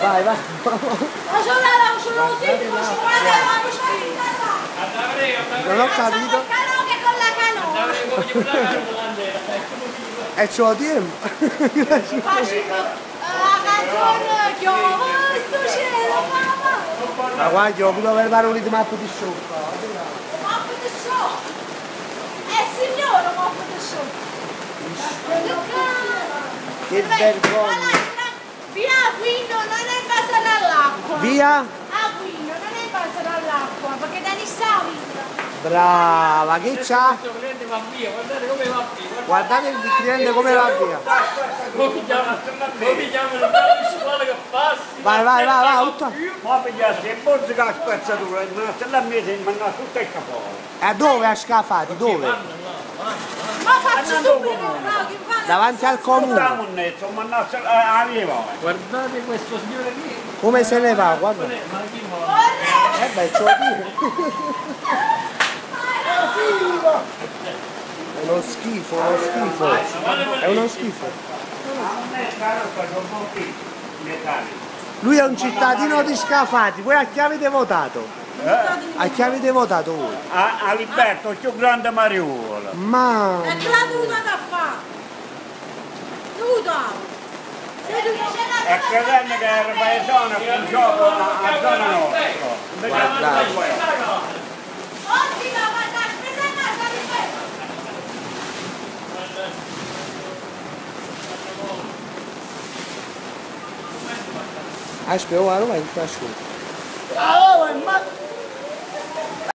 Vai, vai. Ma c'ho la c'ho lo sindaco, ci guarda la Non ho capito. Canoa con la canoa. E ce lo tempo. Facciamo la canzone chiove sto cielo, mamma. Ma guarda, ho voluto fare un mappa di show. Mappa di show. Signore, mappa di show. Che vergogna. Via Aquino non è invasa dall'acqua. Via? Aquino non è invasa dall'acqua perché da Nissavita. Brava, che c'ha? Questo cliente va via, guardate come va via. Guardate il cliente come va via. Come chiamano il squadra che passi. Vai, vai, vai, vai, tutta. Ma pigliasse il borso che la spazzatura, e me la mese e mi tutto il capo. E dove ha scafati? Dove? Ma faccio subito, Davanti al comune. Guardate questo signore lì. Come se ne va, guarda. Ma chi vuole? Eh beh, ce lo dico. È uno schifo, uno schifo. È uno schifo. Lui è un cittadino di Scafati, voi a chi avete votato? A chi avete votato voi? A Liberto, il più grande mariuolo. Ma È caduta da fa. Caduta. E credendo che era paesano un gioco a zona nostra. Guardate. Oggi la vado a spesa a casa, ripeto. Aspetta, guarda, vai tutta scuola. Oh, ma